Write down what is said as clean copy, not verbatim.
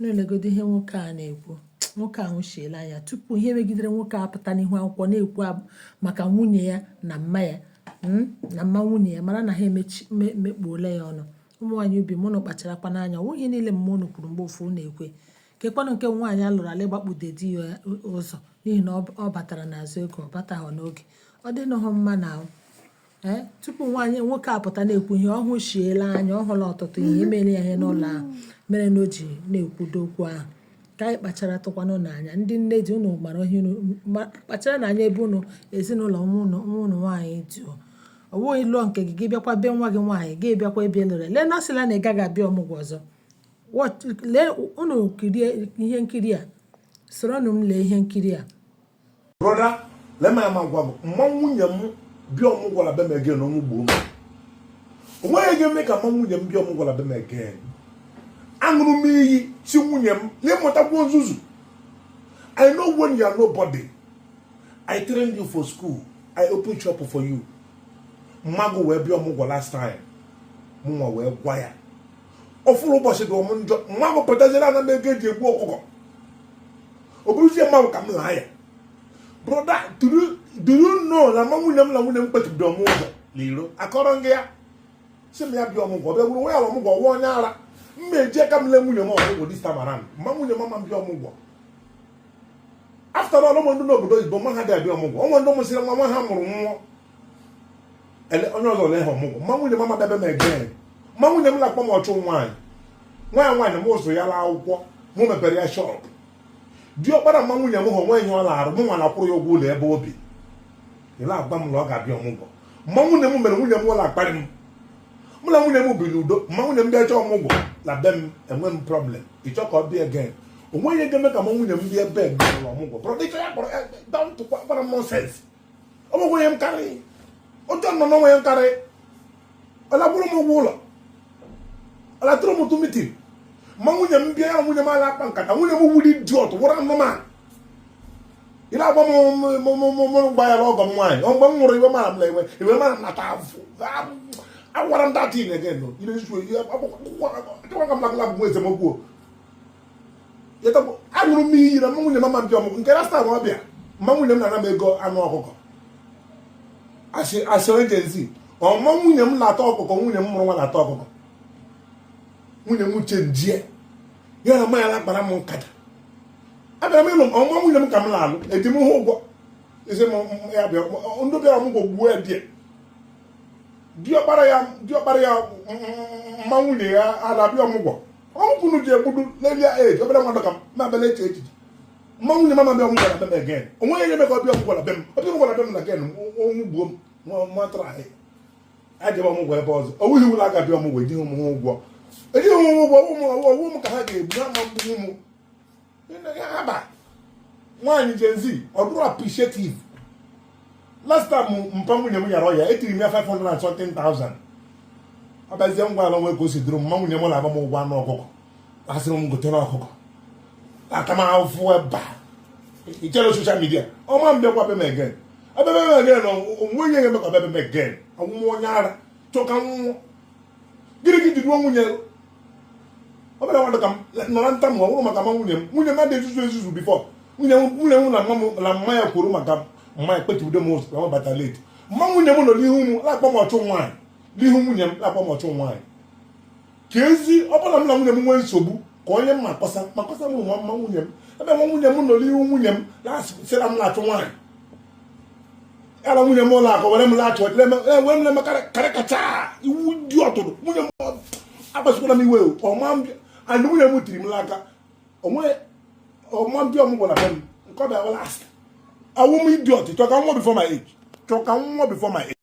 Na-elegodo ihe nwoke a na-ekwu. Nwoke a nwụchiela anya tupu ihe megidere nwoke a pụta n'ihu akwụkwọ na-ekwu maka nwunye ya na mma ya, na mma nwunye ya, mara na ha emechi mekpuola ya ọnụ. Ụmụ nwaanyị ubi m, unu kpacharakwa n'anya. Ọ nweghị niile mma unu kwuru mgbe ofu unu ekwe. Kekwanụ nke nwaanyị a lụrụ ala ịgbakpude di ya ụzọ n'ihi na ọ batara n'azụ ego, ọ bataghị n'oge. Ọ dịnụghị mma na ee tupu nwaanyị nwoke apụta na-ekwu ihe ọ hụchiela anya, ọ hụla ọtụtụ ihe emere ya ihe n'ụlọ ahụ mere na o ji na-ekwudo okwu ahụ. Ka anyị kpachara tụkwanụ n'anya. Ndị nne di, unu mara ihe unu kpachara n'anya ebe unu ezinụlọ nwa unu nwaanyị dị. Ọ bụghị lụọ nke gị, gị bịakwa be nwa gị nwaanyị, gị bịakwa ebe lụrụ. Lee na ọ sịla na ị gaghị abịa ọmụgwọ ọzọ. Lee, unu kirie ihe nkiri a, soronụ m lee ihe nkiri a. Brother, lee m ama gwa m, mma nwunye m bịa ọmụgwọ na be m again, ọnwụ gbuo m. O nweghị ga-eme ka mma nwunye m bịa ọmụgwọ na be m again. Aṅụrụ m iyi si nwunye m n'ịmụtakwuo nzuzu. I know when you are nobody, I trained you for school, I open shop for you. Mmadụ wee bịa ọmụgwọ last time, mụnwa wee gwa ya ọfụrụ ụbọchị dị ọmụ njọ. Mmadụ pụtaziri ana m ego eji egbu ọkụkọ, ọ bụrụzie mmadụ ka m laa ya. Brother, do you know na mma nwunye m na nwunye m kpechibidoro m ụzọ n'iro? Akọrọ gị ya, sị m ya bịa ọmụgwọ, bịa bụrụ nwa ya ọmụgwọ, nwa onye ara. M na-eji aka m lee nwunye m ọmụgwọ this time around. Mma nwunye m ama m bịa ọmụgwọ. After all, ụmụ ndị n'obodo oyibo, mma ha dị abịa ọmụgwọ. Ụmụ ndị mụsịrị nwa, nwa ha mụrụ nwụọ, ele onye ọzọ lee ha ọmụgwọ. Mma nwunye m ama bịa m again. Mma nwunye m na-akpọ m ọchụ nwaanyị. Nwaanyị nwaanyị m ụzụ ya laa akwụkwọ, mụ mepere ya shop. Diọkpara mma nwunye m hụ onwe ihe ọ na-arụ, mụ nwa na-akwụrụ ya ụgwọ ụlọ ebe obi. Ile agwa m na ọ ga-abịa ọmụgwọ. Mma nwunye m mere nwunye m ụlọ akparị m. Mụ na nwunye m biri udo. Mma nwunye m bịa chọọ ọmụgwọ na be m, enwe m problem. Ịchọ ka ọ bịa again, onwe ihe ga-eme ka mma nwunye m bịa ebe na ọmụgwọ. Brother, ịchọ ya kpọrọ don't gwara m nonsense. Ọ bụghị onye m karị otu nọ n'onwe ya m karị. Ọ lakwuru m ụgwọ ụlọ, ọ latụrụ m ụtụ meeting. Ma nwunye m bịa, ya nwunye m ala akpa nkata. Nwunye m wuri dị ọtụ wụrụ anụmanụ. Ile agba m gba ya ọgọ m nwaanyị. Ọ mgbe m nwụrụ, iwe mara m na iwe iwe mara m nata afụ. Agwara m datin again. No ile isu achọkwa ka m lagala bụ nwa esemokwu. Aṅụrụ m iyi na mma nwunye m ama mbịa ọmụgwọ. Nke last time ọ bịa, mma nwunye m na-ana m ego anụ ọkụkọ. Asị asị onye Gen Z, ọma nwunye m na-ata ọkụkọ. Nwunye m mụrụ nwa na-ata ọkụkọ. Nwunye m chenjie ya na mmanya kpara m nkata. Abịara m ịlụ m ọnwa nwunye m ka m na-alụ, eji m hụ ụgwọ isi m ya bịa. Ndị bịara ọmụgwọ gbuo ya. Die diọkpara ya, diọkpara ya, mma nwunye ya ala bịa ọmụgwọ. Ọmụkwunu ji egbudu lelia eji obere nwa ka m na-abịala eche echiche. Mma nwunye m ama bịa ọmụgwọ na be m again. Onweghị ihe eme ka ọ bịa ọmụgwọ na be m. Ọ bịa ọmụgwọ na be m na again, ọnwụ gbuo m. Nwa tara ahị ajebe ọmụgwọ ebe ọzọ. O wughị iwu aka bịa ọmụgwọ. Ejighị m ụgwọ, ejighị m ụgwọ. Ụmụ ọwụ m ka ha ga-egbu ha ma mgbu ụmụ ha ba. Nwaanyị Gen Z, ọ dụrụ appreciative. Last time mpa nwunye m yara ọya, etiri m ya 500 and something thousand. Ọ bịazie ngwa ala onwe ka o si dụrụ m. Mma nwunye m na-agba m ụgwọ anụ ọkụkọ, asịrị m gotere ọkụkọ, ata m afụ ebe a. Ichere social media ọma m bịakwa be m again. Ọbịa be m again, onwe ihe ga-eme ka ọbịa be m again. Ọnwụnwa onye ara chọ ka nwụọ. Gịnị ka iji duo nwunye obere nwadụ ka m nọ na ntamu? Ọ bụrụ maka mma nwunye m, nwunye m adịghị ezuzu ezuzu before. Nwunye m na mma m na mma ya kwuru maka mma ya kpechibido m ụzọ ka m bata late. Mma nwunye m nọ n'ihu m na-akpọ m ọchụ nwaanyị, n'ihu nwunye m na-akpọ m ọchụ nwaanyị. Ka ezi ọ bụla m na nwunye m nwee nsogbu, ka onye m ma akọsa ma akọsa m nwa mma nwunye m, ebe nwa nwunye m nọ n'ihu nwunye m na-asịra m na-achụ nwaanyị ya na nwunye m ụlọ akụ were m na-achụ, were m na-eme karịkacha iwu dị ọtụrụ. Nwunye m akpasukwala m iwe ọma and nwunye m tiri m n'aka onwe ọma mbịa ọmụgwọ na be m. Nke ọ bịa last, awụ m idiot. Chọ ka nwa before my age, chọ ka nwa before my age.